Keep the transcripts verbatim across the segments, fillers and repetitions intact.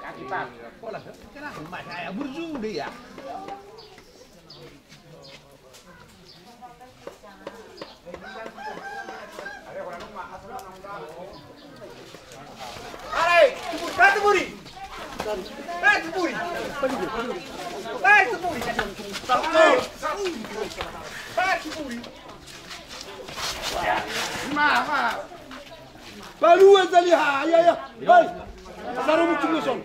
Kaki. Pak. Burju dia. Palua tali ha, ya, ya. Hei. Saro muncul muson.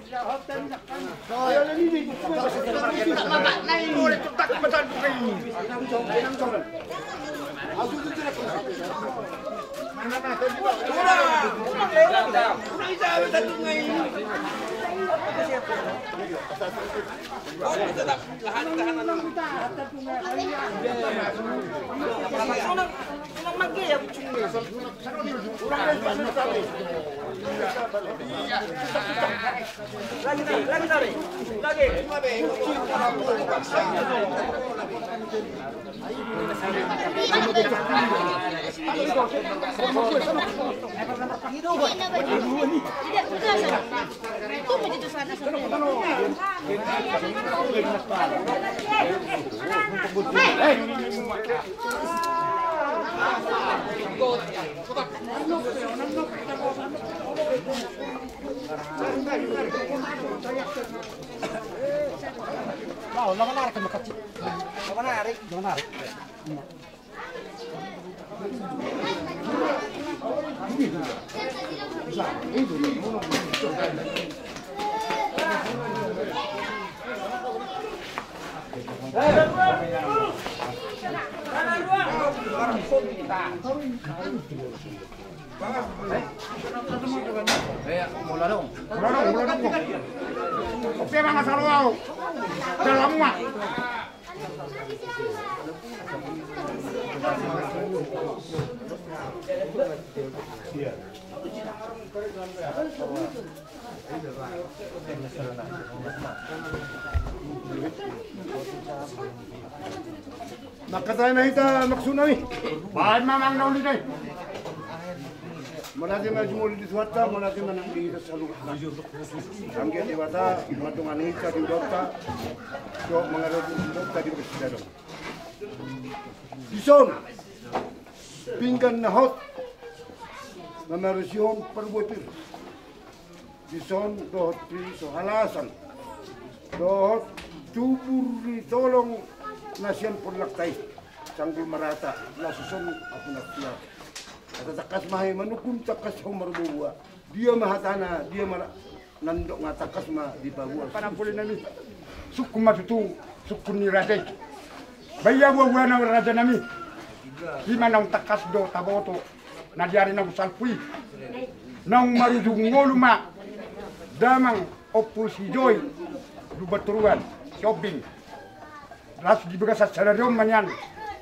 Mangkatai ma hita maksudna i. Baen ma amang na uli nai. Mauliate ma jumolo di Tuhanta, mauliate ma nang di hita saluhutna. Anggiat Debata mandongani hita di ulaonta, dohot mangadopi ulaonta di bagas sidadong. Dison pinggan na hot mamarusihon parbue pir. Dison dohot ri so halasan dohot tubur ni tolong na sian pollakta i, sanggul marata, laos dison apunasiar. Asa tangkas ma hamu manungkun, tangkas hamu marboaboa. Dia ma hatana, dia ma na nidokna, tangkas ma dipaboa. Panampulinami, sungkun ma tutu sungkun ni raja i. Baen boaboana rajanami. Ima naung tangkas do taboto na di ari naung salpu i, naung marujung ngolu ma damang Ompu si Joi, Lumban Toruan, si Ombing. Laos di bagasan sadari on ma nian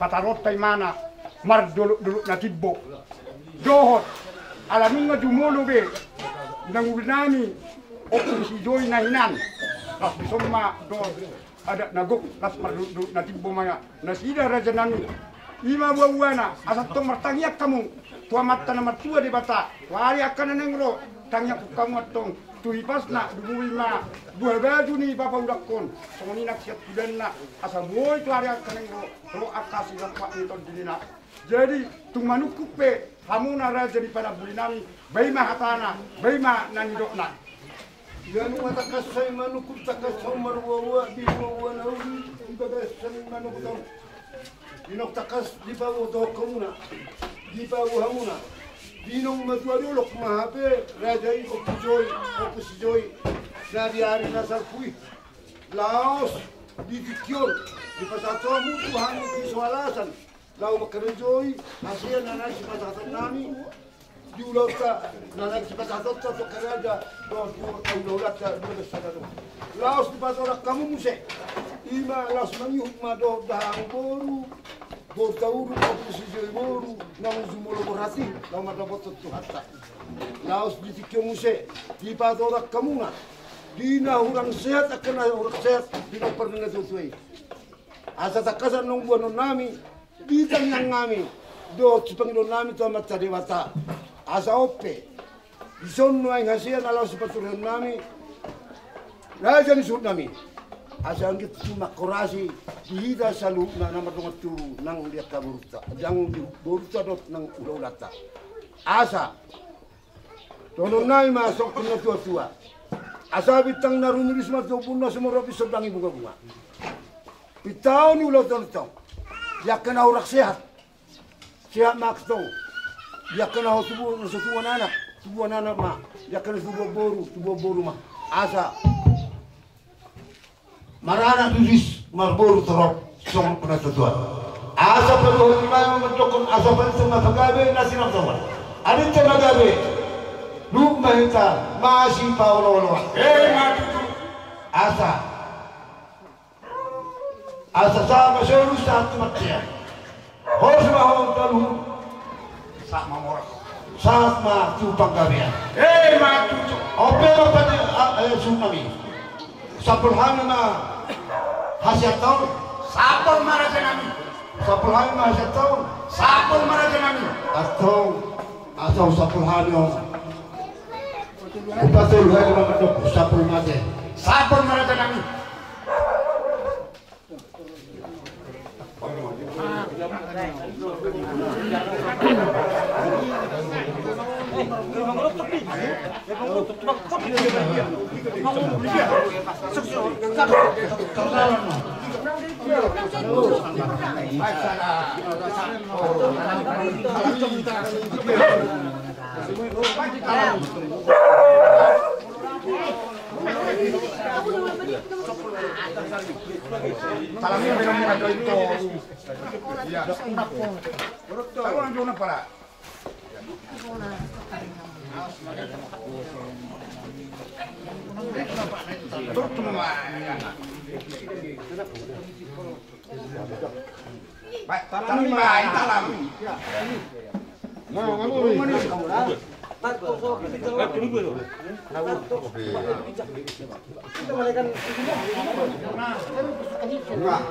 pataronta imana mardolokdolok na timbo. Dohot ala nunga jumolo be nauli nami Ompu si Joi na hinan, laos dison ma dohot adat na gok, laos mardolokdolok na timbo ma nasida rajanami. Ima boaboana, asa tong martangiang hamu tu Amanta na martua Debata, tu ari angka na naeng ro. Tangiangkon hamu antong tu hipasna, dumui ma buhabaju ni papaulakhon, songon i nang sian tudanna, asa boi tu ari angka naeng ro, ro angka silampak ni tondinina. Jadi tung manungkun pe hamuna raja ni panampulinami, baen ma hatana, baen ma na nidokna. Ia nunga tangkas hamu manungkun, tangkas hamu marboaboa di boaboa na uli di bagasan manungkun on. Inong tangkas dipaboa dohot hamuna, dipaboa hamuna. Inong matua dolok ma hape raja i, Ompu Joi, Ompu si Joi, na di ari na salpu i. Laos di tingki on dipasahat hamu tu hami di so halasan laho mangkarejoi hasea na naeng sipasahatonnami di ulaonta, na naeng sipasahatonta tu angka raja dohot tu angka hulahulanta di bagasan sadadong. Laos dipatorang hamu muse, ima laos mangihut ma dohot dahamu boru, boru Tauruk, Ompu si Joi boru, naung jumolo borhat i laho mandapothon Tuhanta. Laos di tingki on muse dipatorang hamuna di na hurang sehat angka na hurang sehat, di na pernah na tuatua i. Asa tangkasan naung boanonnami Di tangiang nami dohot sipangidoan nami tu Amanta Debata, asa on pe dison nuaeng hasea na laho sipaturehon nami raja ni suhut nami, asa anggiat tumangkorasi di hita saluhutna na mardongan tubu nang di angka borunta, nang di borunta dohot nang hulahulanta. Asa dohonon nami ma songon natuatua: Asa bintang na rumiris ma tu ombunna, sumorop i sondangi bungabunga. Pinta on ni ulaonta on, di angka na horas sehat, sehat ma tong. Di angka na tubuan, na so tubuan anak, tubuan anak ma. Di angka na tubuan boru, tubuan boru ma. Asa maranak tutu marboru torop songon natuatua. Asa paluhon ni mami mandokkon asa paluhon ma pagabe na sinamsongon. Adong pe pagabe, luhut ma hita masipaolooloan. Emma tutu. Asa, asa sahat ma solu sahat tu martean. Horas ma ho taluhut. Sahat ma horas. Sahat ma tu panggabean. Emma tutu. On pe ma pate, a, e, suhut nami. Sampul hami ma hasea taon. Sampul ma raja nami. Sampul hami ma hasea taon. Sampul ma raja nami. Antong, asa sampul hami on. Upa tolu hali ma mandok sampul mate. Sampul ma raja nami.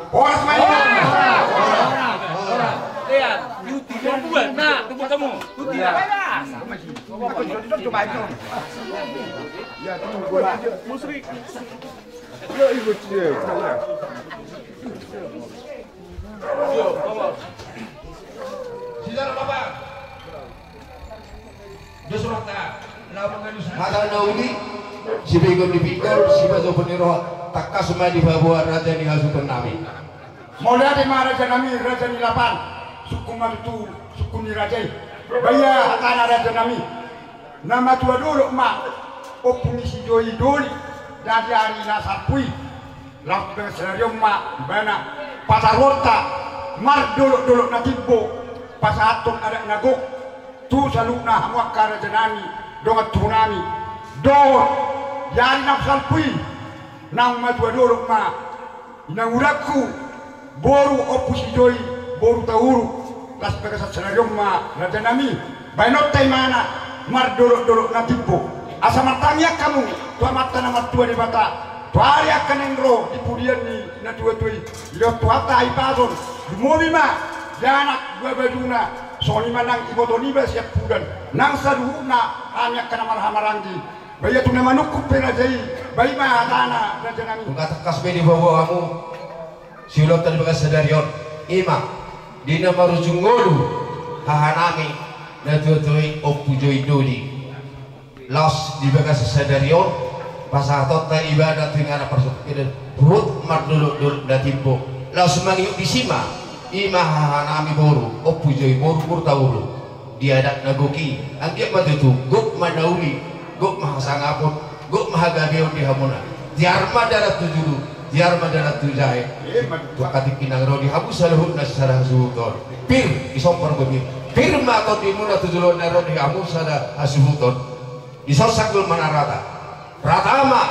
Horas ma i. Musrik. Sijalo bapa. Hata na uli, sibegol ni pinggol, sipajopon ni roha, tangkas ma dipaboa raja ni hasuhuton nami. Mauliate ma raja nami, raja ni lapan, sungkun ma tutu, sungkun ni raja i. Baia hatana raja nami. Na matua dolok ma ompu ni si Joi Doli, jadi ari na salpu i. Laos di bagas sadari on ma ibana pataruonta mardolokdolok na timbo, pasahathon adat na gok tu saluhutna hamu angka raja nami, dongan tubu nami. Dohot di ari na salpu i, naung matua dolok ma inangudanku, boru Ompu si Joi, boru Tauruk. Laos di bagasan sadari on ma raja nami, baenonta ibana mardolokdolok na timbo. Asa martangiang hamu tu Amanta na martua Debata, tu ari angka naeng ro di pudian ni natuatua i, dilehon Tuhanta hahipason, lumobi ma di anak dua bajuna, songon i ma nang iboto niba siampudan, nang saluhutna hami angka na marhahamaranggi. Baia tung na manungkun pe raja i, baen ma hatana raja nami. Nunga tangkas be dipaboa hamu siulaonta di bagas sadari on. I ma di na marujung ngolu haha nami natuatua i Ompu Joi Doli. Laos di bagas sadari on pasahatonta ibana tu inganan parsatongkinan, huhut mardolokdolok na timbo. Laos mangihut disi ma, i ma haha nami boru Ompu Joi, boru Purtaulu. Di adat na gok i, anggiat ma tutu gok ma na uli, gok ma hasangapon, gok ma hagabeon di hamuna. Tiar ma dalan tu julu, tiar ma dalan tu jae. Tu angka tingki na ro di hamu saluhutna sisada hasuhuton. Pir, dison parbue pir. Pir ma tondimuna tu joloan na ro di hamu sada hasuhuton. Dison sanggul ma na rata. Rata ma,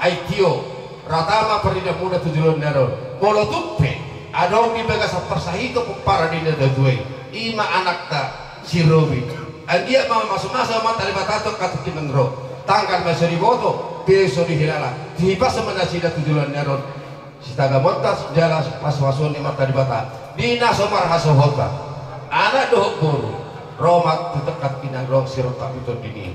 aek tio, rata ma paridamuna tu joloan ni ari on. Molo tung pe adong di bagasan parsahiton pomparan ni natuatua i, i ma anakta si Robi. Anggiat ma mamasumasu Amanta Debata tu angka tingki na ro. Tangkas ma so diboto, pe so dihilala, dihipas ma nasida tu joloan ni ari on. Sitagamonta jala pasupasu ni Amanta Debata di na so marhasohotan, anak dohot boru, ro ma tu tingki na ro sirontak tu tondi i.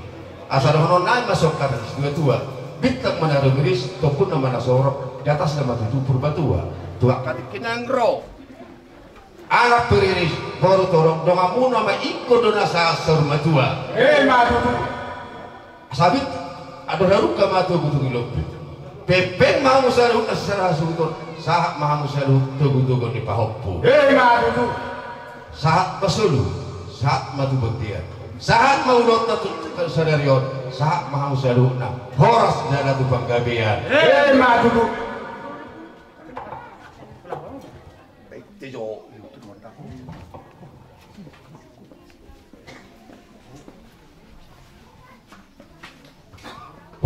Asa dohonon nami ma songon hata ni situatua: Bintang ma na rumiris, tompulna ma na sorot, di atasna ma tutu Purbatua. Tu angka tingki na ro anak pe riris, boru torop, donganmuna ma ingkon do na sahat saur matua. Emma tutu. Sabit, andor na dungka ma togutogu i lompit. Pengpeng ma hamu saluhutna sisada hasuhuton, sahat ma hamu saluhut togutogu ni pahompu. Emma tutu. Sahat ma solu, sahat ma tu bontean, sahat ma ulaonta tu sadari on, sahat ma hamu saluhutna horas jala tu panggabean. Emma tutu.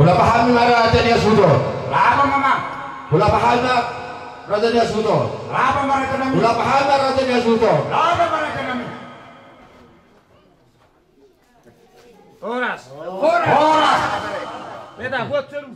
Hulapahami ma raja ni hasuhuton. Lapa ma, Amang. Hulapahami ma raja ni hasuhuton. Lapa ma raja nami. Hulapahami ma raja ni hasuhuton. Lapa ma raja nami. Horas. Horas. Horas. Beta buat seru.